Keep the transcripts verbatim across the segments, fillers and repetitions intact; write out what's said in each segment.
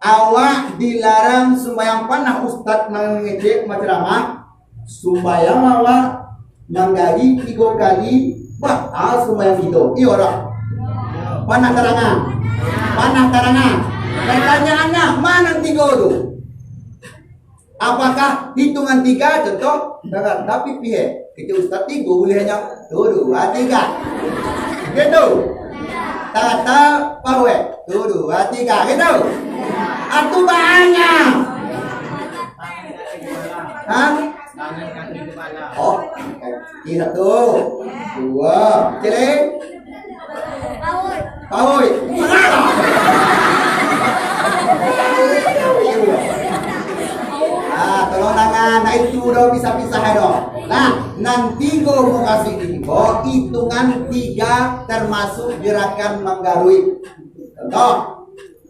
Awak dilarang sumbayang, panah ustaz mangecek, manceramah, sumbayang awak manggari tigo kali, batal sumbayang kito. Iyo dak? Panah tarangan. Panah tarangan. Pertanyaannya, ma nan tigo tu? Apakah hitungan tiga, contoh, tapi pihak kecil ustaz tigo bulihnyo, tu dua, tiga. Gitu. Tata pahwe, tu dua, tiga. Gitu. Atu banyak. Hah? Oh, kaki satu, dua, cilik. Pauik. Ah, tolong tangan. Nah, itu dah pisah-pisah dah. Nah, nan tigo mukasuik tigo, hitungan tiga termasuk gerakan manggaruik. Contoh,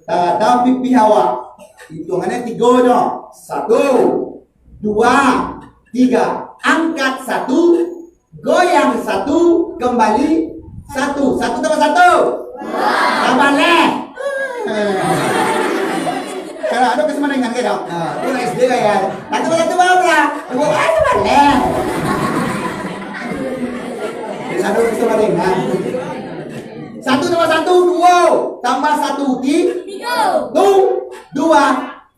tata pipih awak. Hitungannya tigo nyo. Satu, dua, tiga. Angkat satu, goyang satu, kembali satu. Satu tambah satu? Tambah leh. Kalau ada kesemanangan ke dong? Nah, tu S D lah ya. Satu tambah satu berapa? Dua. Ah, tambah leh. Jadi satu kesemanangan. Satu tambah satu, dua. Tambah satu, ti-, tiga. Tu, dua,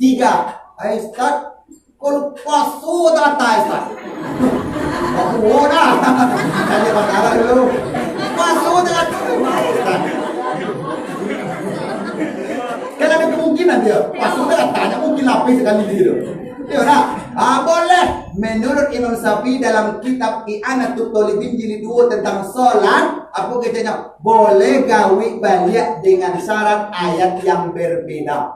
tiga. Hai, start. Kalau paso takatai, Ustaz. Bakuo dah. Tanya bakaran dulu. Paso takatai, Ustaz. Kan ada kemungkinan dia. Paso takatai, mungkin lapis sekali dia tu. Iyo dak? Ah, boleh. Menurut Imam Syafi'i dalam kitab I'anatut Thalibin jilid dua tentang salat, apa katanya? Boleh gawik baliak dengan syarat ayat yang berbeda.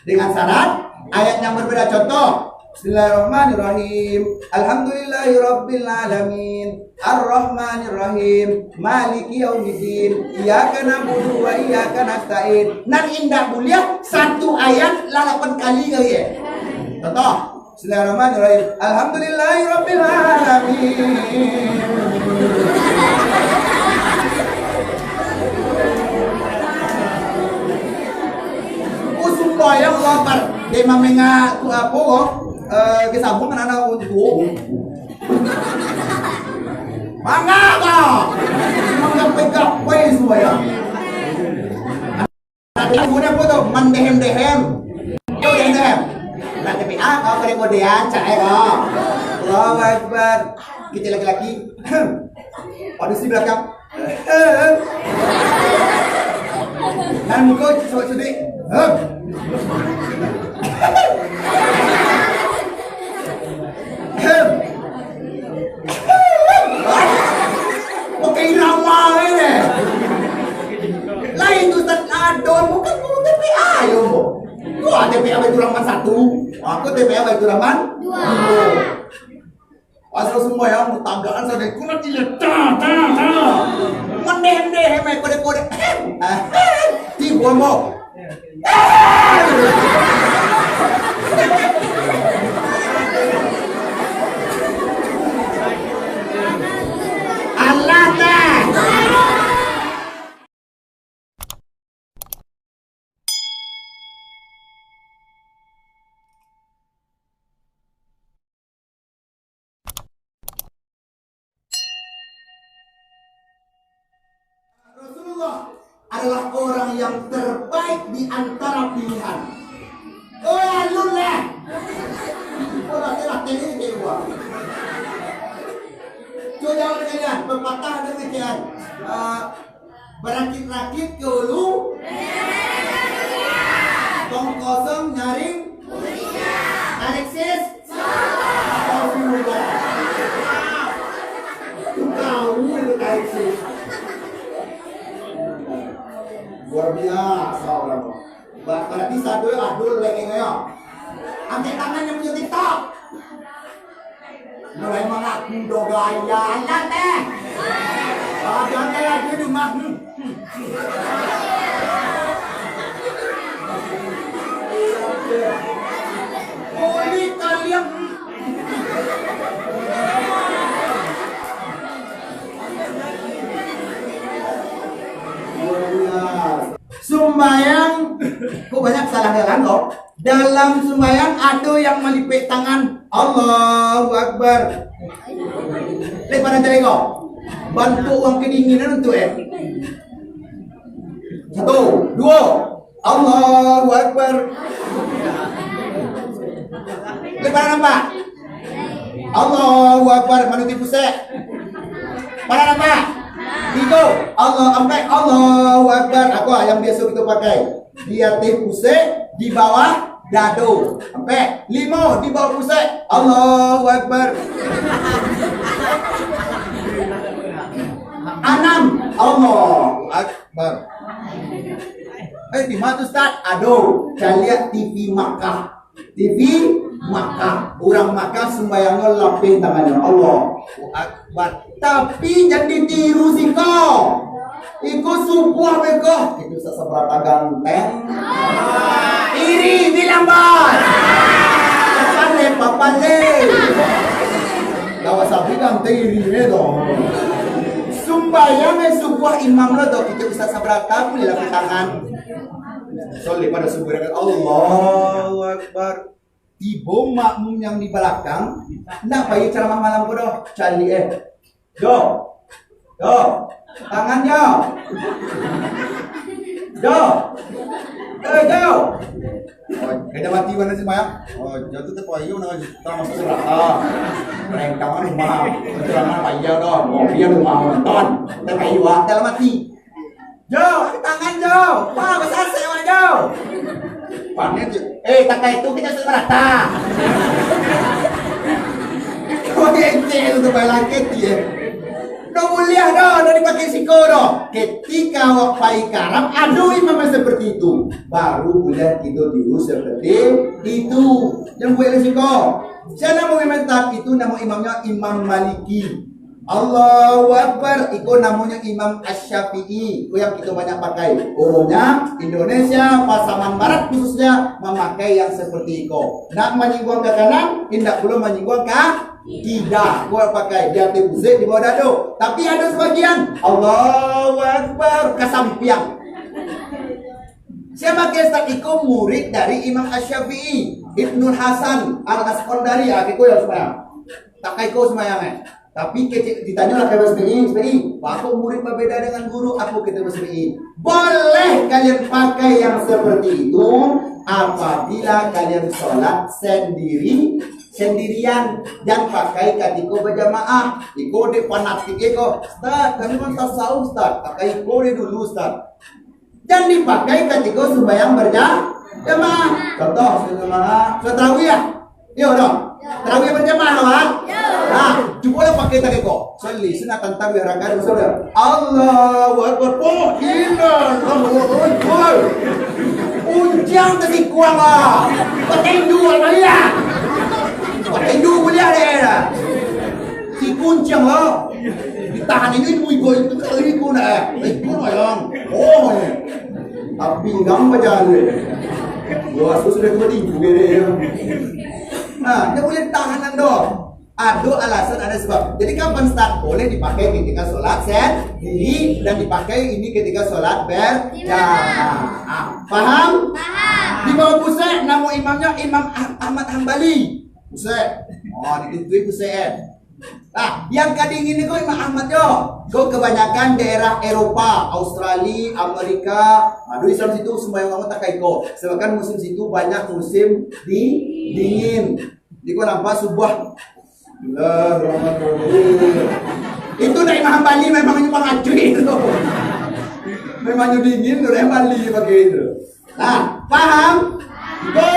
Dengan syarat ayat yang berbeda. Contoh, Bismillahirrahmanirrahim. Alhamdulillahirabbil alamin. Arrahmanirrahim. Maliki yaumiddin. Iyyaka na'budu wa iyyaka nasta'in. Nan indak buliah satu ayat lah lapan kali kali, eh. Contoh, Bismillahirrahmanirrahim. Alhamdulillahirabbil alamin. Oh, sumbayang lapar. Dia mamengah tu apa ko? Eh, kisah bukan anak untuk. Mangga ko? Mangga pegang, weh, sumbayang. Lagu ni apo tu? Mandehem-dehem. Yo, dehem-dehem. Nak T P A, kau kena kodean, cak, eh, kau. Allahu Akbar. Kita laki-laki. Padusi belakang. Nan muko sudik-sudik. Pakai irama ni. Lain tu Ustaz Adon, bukan guru T P A yo. Tu ah T P A Baiturrahman satu. Aku T P A Baiturrahman dua. Asal sumbayang, tagaan sadai, kunat ilia, ta, ta, ta. Mandeh-ndeh, emeh, kode-kode. Tibo mo. Alah, ta. Rasulullah adalah orang yang terbaik di antara pilihan. Oh, alun lah. Oh, latih-latih ini kayak gua. Coba jawab kalian, pepatah ada kalian. Eh, Barakit-rakit ka hulu. Tong kosong nyaring. Alexis. Astagfirullah. Tahu itu Alexis. Luar biasa orang. Ba-, berarti satu Adul lek inyo. Angkat tangan yang punya TikTok. Mulai mangaku do gaya, alah teh. Ada teh aja di rumah. Oli kalian. Sumbayang, kok banyak Dalam sumbayang ado yang malipek tangan, Allahu Akbar. Lepas nanti ko, bantuak urang kedinginan tu, eh. Satu, duo, Allahu Akbar. Lepas nampak? Allahu Akbar, manuti pusek. Pernah nampak? Tigo, Allah, ampek, Allahu Akbar. Apa yang biasa kita pakai? Di ateh pusek, di bawah dado. Ampek. Limo, di bawah pusek. Allahu Akbar. Anam, Allahu Akbar. Eh, di mana tu, Ustaz? Aduh, caliak T V Makkah. T V Makkah. Urang Makkah sumbayangnyo lapeh tangannyo. Allahu Akbar. Tapi jan ditiru siko. Iko subuah beko. Itu sasabarata ganteng. Iri bilang bos. Papale, papale. Lawan sapi ganteng iri, eh, doh. Sumbayang, eh, subuah imam lo doh. Kita bisa sabarata pun lapeh tangan. Soleh pada subuh, Allahu Akbar. Tibo makmum yang di balakang, ndak pai caramah malam ko doh. Caliak, eh. Jo. Jo. Tangan jo. Jo. Eh, jo. Oh, kada mati mana sih, Mak? Oh, jatuh tu payu nak tamasuk surah. Ah. Rengkangan rumah. Ceramah payah doh. Kopi rumah nonton. Tapi payu, ah, dalam hati. Jo, angkat tangan, Jo. Wah, basasek awak, Jo. Panen, Jo. Eh, takai tu kita sudah merata. Kau encik tu, tu balakeh, ye. Dah buliah dah, dah dipakai siko dah. Ketika awak pai karam, ado imam yang seperti itu. Baru buliah kita tiru seperti itu. Yang buat siko. Siapa nama imam itu? Nama imamnya Imam Maliki. Allahu Akbar, iko namonyo Imam Asy-Syafi'i, iko yang kito banyak pakai. Umumnya, Indonesia, Pasaman Barat khususnya, mamakai yang seperti iko. Nak manyingguang ka kanan, indak pulo manyingguang ka kida. Ko pakai di ateh pusek, di bawah dado. Tapi ado sabagian, Allahu Akbar, ka sampiang. Sia pakai, Ustaz? Iko murid dari Imam Asy-Syafi'i, Ibnu Hasan Al-Askandari, ah, iko yang sumbayang. Takai ko sumbayang, eh. Tapi kecek ditanyo lah ka S P I, S P I, "Baa kok murid babeda dengan guru?" Apo kecek S P I? Boleh kalian pakai yang seperti itu apabila kalian sholat sendiri, sendirian, jan pakai katiko bajamaah. Iko dek fanatik iko, "Ustaz, kami mah tasawuf, Ustaz." Pakai iko dek dulu, Ustaz. Jan dipakai katiko sumbayang berjamaah. Contoh, sumbayang, sumbayang tarawih, ya? Yo, doh. Tarawih berjamaah, kawan? Nah, cubolah pakai tadi ko. Salli sunatan tarawih rakaat, saudara. Allahu Akbar. Oh, inna Allahu Akbar. Unjiang tasikuang, ah. Pakai dua kali, ya. Pakai dua kuliah deh, dah. Si kunciang lah. Ditahan ini ilmu iko itu kali iko nak, eh. Iko lah yang. Oh, eh. Tapi pinggang bajalan, eh. Yo, aku sudah tua tinggi, eh. Nah, dia boleh tahanan doh. Ado alasan, ada sebab. Jadi kapan, Ustaz? Boleh dipakai ketika sholat sendiri dan dipakai ini ketika sholat berjamaah. Ah, paham? Paham. Di bawah pusek, nama imamnya Imam Ah-, Ahmad Hambali. Pusek. Oh, dituntui pusek, eh. Nah, yang kadingin ni ko Imam Ahmad jo. Ko kebanyakan daerah Eropa, Australia, Amerika. Aduh, Islam situ sembahyang lama takai ko. Sebabkan musim situ banyak musim di, dingin. Jadi ko nampak subuah. Bismillahirrahmanirrahim. Itu dari Imam Hambali memang nyumbang acuih itu. Memang nyo dingin, dari Hambali pakai itu. Nah, paham? Go.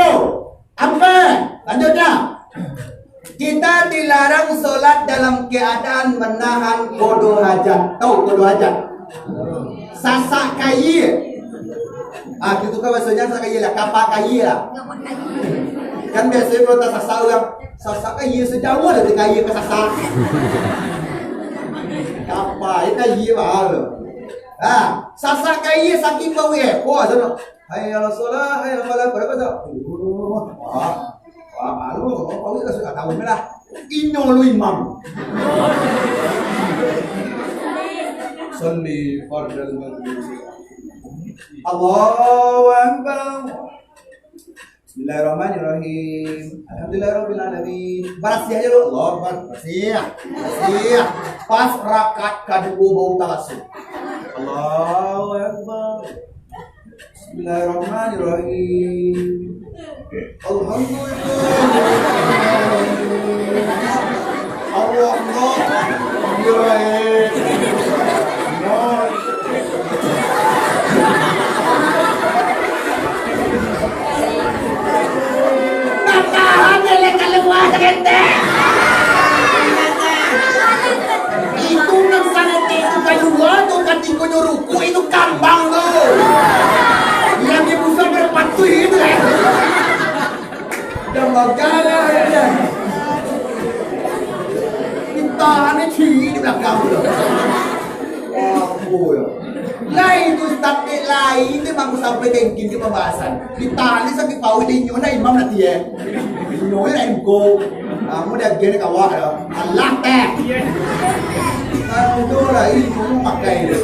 Apa? Lanjutnya. Kita dilarang sholat dalam keadaan menahan kodo hajat. Tahu kodo hajat? Sasak kayi. Ah, itu kan maksudnya sasak kayi lah, kapa kayi lah. Kan biasanya kalau tak sasak orang, sasak kayi sejauh lah tu kayi ke sasak. Kapa, itu kayi baru. Ah, sasak kayi sakit bau eh. Wah, sana. Hayya ala shalah, hayya ala falah. Pada kata, wah, wah, malu, wah, wah, wah, sudah tahu ni lah. Inyo lu imam. Salli fardal maghrib. Allahu Akbar. Bismillahirrahmanirrahim. Alhamdulillahirabbil alamin. Barasiah aja dulu. Allahu Akbar. Barasiah. Barasiah. Pas rakaat kaduo baru taraso. Allahu Akbar. Bismillahirrahmanirrahim. Alhamdulillah. Alhamdulillah. Batahan elek kalua, ketek. Itu nan saketek itu kalua tu, katiko nyo rukuk itu kambang tu. Yang dibusa berpatuh itu, eh. Dan bagala aja. Ditahan ciri di belakang tu. Apo yo? Lai tu, Ustaz, dek lai tu mangko sampai tengkin ke pembahasan. Ditahan ni sakik paut di inyo, nak imam nanti, eh. Inyo nak imko. Kamu dah gen kawak dah. Alah teh. Aduh lah, ilmu makai dia.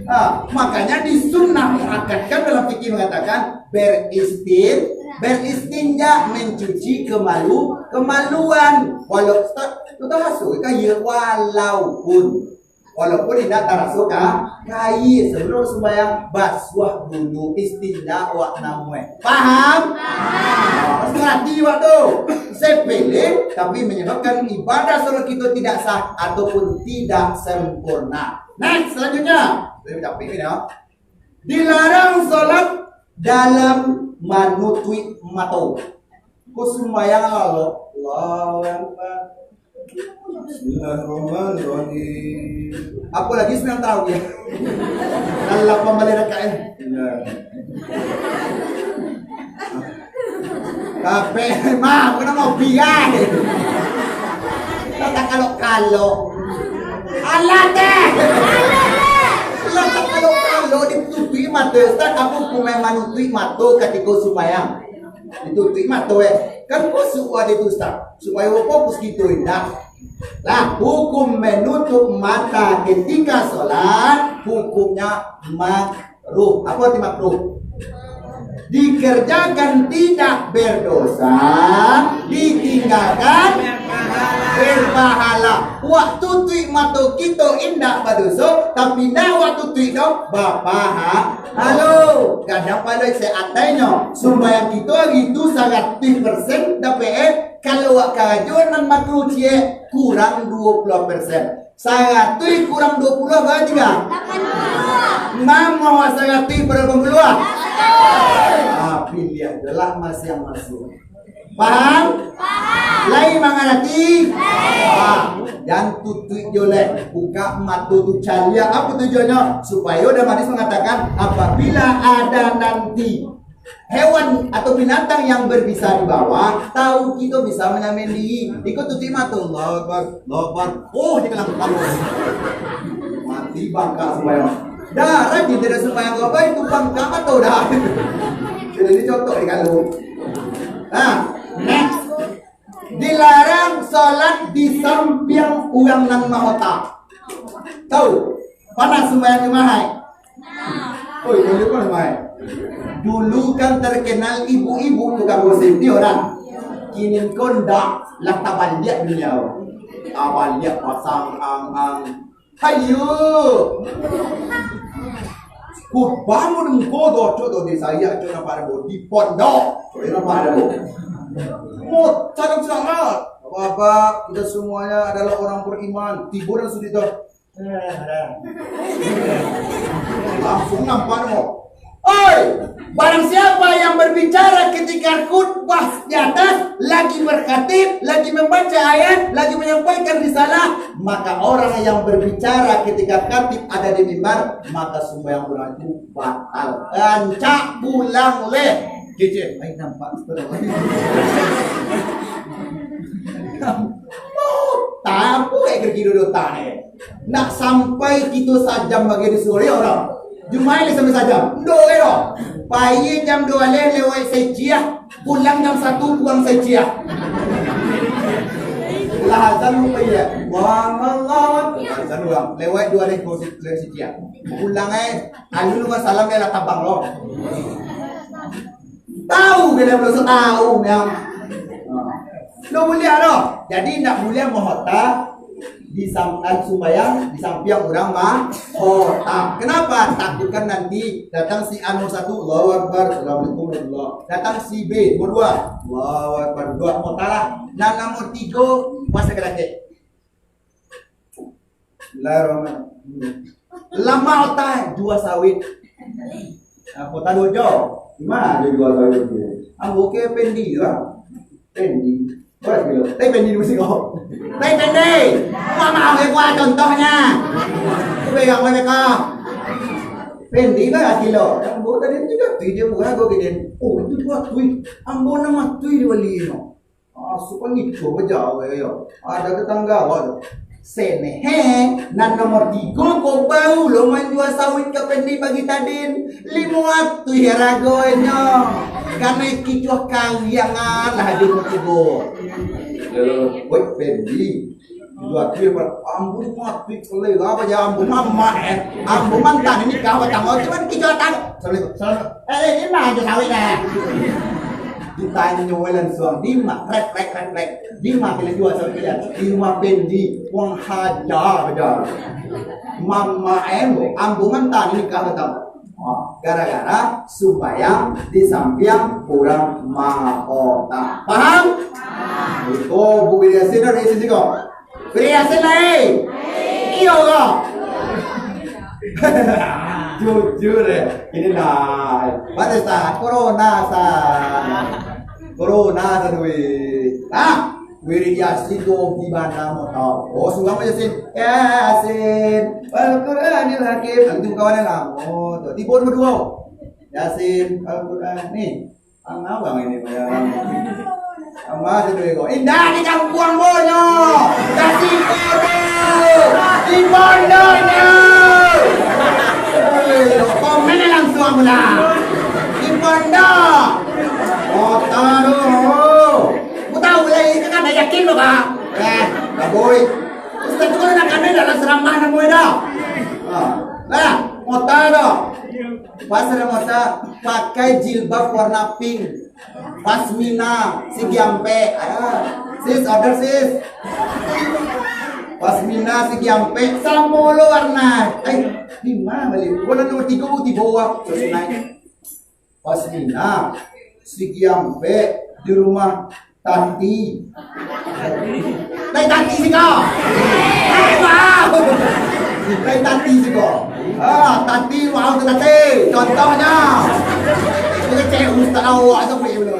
Ha, makanya di sunnah muakkadkan dalam fikih mengatakan beristin, beristinja, mencuci kemalu, kemaluan. Walau Ustaz, tu taraso ka iya, walaupun, walaupun indak taraso ka, ka iya, sebelum sembahyang, basuah dulu, istinja awak namuai. Paham? Paham. Ha, harus ngerti awak tu. Sepele, tapi menyebabkan ibadah salat kita tidak sah ataupun tidak sempurna. Next, selanjutnya. Tapi capek ni dah. Dilarang salat dalam manutuik mato. Ko sumbayang lah, Allahu Akbar. Bismillahirrahmanirrahim. Apo lagi sumbayang tarawih? Lapan baleh rakaat, eh. Iya. Tapi mah, kena mau biar. Lah takalok-kalok. Alah deh. Lah takalok-kalok, ditutupi mato, Ustaz. Apo hukum manutuik mato katiko sumbayang? Ditutupi mato, eh. Kan khusyuk ado tu, Ustaz. Supayo fokus kito, indak. Lah, hukum menutup mata ketika sholat, hukumnya makruh. Apo arti makruh? Dikerjakan tidak berdosa, ditinggalkan berpahala. Waktu tuik mato kito indak badoso, tapi nak waktu tuik do bapaha-, halo. Kadang palo se atainyo, sumbayang kito hari tu saratuih persen dapek, eh. Kalau wak karajo nan makruh ciek, kurang duo puluah persen. Saratuih kurang duo puluah bara tigo? Lapan puluah. Mamo saratuih kurang lapan puluah? Satu. Ah, piliah je lah masiang-masiang. Paham? Paham. Lai mangarati? Lai. Ah, jan tutuik jo leh. Buka mato tu caliak. Apo tujuannyo? Supayo Damaris mangatakan, apabila ada nanti hewan atau binatang yang berbisa di bawah, tahu kito bisa manyamedi. Iko tutuik mato, Allahu Akbar, Allahu Akbar. Oh, di kalang kalu. Mati bangka sumbayang. Dah, rajin tidak sumbayang kau baik, tu bangka mato dah. Jadi ini contoh di kalu. Nah, next. Dilarang salat di sampiang urang nan mahota. Tahu? Pernah sumbayang di mahai? Oi, dulu pernah mahai. Dulu kan terkenal ibu-ibu tukang gosip ni orang. Kini ko ndak, lah tabaliak dunia. Tabaliak pasang ang-ang. Hayo. Khutbah mun engko tu, cok tu, di saya, cok nampak ada bodi pondok. Cok nampak ada bodi. Mau cakap selamat. Bapak-bapak, kita semuanya adalah orang beriman. Tibo dan sudito. Langsung nampak mo. Oi, barang siapa yang berbicara ketika khutbah di atas, lagi berkhatib, lagi membaca ayat, lagi menyampaikan risalah, maka orang yang berbicara ketika khatib ada di mimbar, maka sembahyang urang itu batal. Rancak pulang leh. Kecil, ai nampak, astagfirullah. Tahu, eh, kira-kira dosa ni. Nak sampai kito sajam bagai di surau orang. Jumaik leh sampai sajam. Ndo, eh, doh. Pai jam duo leh lewat seciah, pulang jam satu kurang seciah. Lah azan lu pai ya. Wah, Allah. Azan urang. Lewat duo leh kurang se-, lewat seciah. Pulang, eh, alun lu salam, eh, lah tabang lo. Tahu kalian belum tahu yang. Nah. Lo buliah doh. Jadi ndak buliah mahota di sam-, ah, sumbayang di sampiang urang mahota. Kenapa? Takutkan nanti datang si A nomor satu, Allahu Akbar, Assalamualaikum warahmatullahi. Datang si B nomor dua, Allahu Akbar, dua mahota lah. Nan nomor tiga, puasa kadakek. Bismillahirrahmanirrahim. Lama otai, jua sawit. Nah, kota Dojo. Di mana ada jua sawit tu? Ambo ke Pendi tu lah. Pendi. Berapa kilo? Tapi Pendi dulu sih kok. Tapi Pendi. Mama ambil kuah contohnya. Tu pegang mereka. Pendi berapa kilo? Ambo tadi tu jatuh dia murah kok gini. Oh, itu dua tui. Ambo nama tui dia beli no. Ah, suka ngicuah bajawa yo. Ada tetangga awak tu. Senehe, nan nomor tigo ko baru lo manjua sawit ka Pendi pagi tadin. Limo atuih haragonyo. Kanai kicuah kariangan lah di nomor tigo. Woi, Pendi. Dua atuih apa? Ambo limo atuih selera apo ja ambo mamak eh. Ambo mantan nikah batang cuman kicuah tang. Assalamualaikum. Assalamualaikum. Eh, eh, ini mah aja sawit lah. Ditanyo langsung, "Di ma?" Rek, rek, rek, rek. "Di ma kalian jua sawit kalian?" "Di rumah Pendi." Wang haja bajalan. Mama ambo, ambo mantan nikah batang. Ah, gara-gara sumbayang di sampiang urang mahota. Paham? Iko buku Yasin dari sisi ko. Beri Yasin lai. Iyo ko. Jujur eh. Ini nah. Pada saat corona sa. Corona sa duit. Nah, wirid Yasin tu di mana mau tahu. Oh, surang Yasin. Yasin. Al-Quranil Hakim. Itu kawan yang lama. Tiba nomor dua. Yasin, Al-Quran. Nih. Ang abang ini bayaran. Ang masih tu ego. Indah di kampung bono. Kasih bono. Di pondoknyo. Komen langsung pula. Di pondok. Kota tu. Ku tahu lah, itu kan dah yakin lo, Pak. Eh, Pak Boy. Ustaz tu kalau nak kami dalam seramah nama dah. Ah. Lah, kota tu. Pas Ramasa pakai jilbab warna pink. Pasmina sigi ampek. Ah, sis, order sis. Pasmina sigi ampek, samo lo warna. Eh, di mana balik? Warna nomor tiga puluh tiga wah. Terus naik. Pasmina sigi ampek di rumah Tati. Lain Tati siko. Lain Tati siko. Ah, Tati mau ke Tati. Contohnya. Kita cek ustaz awak tu pergi dulu.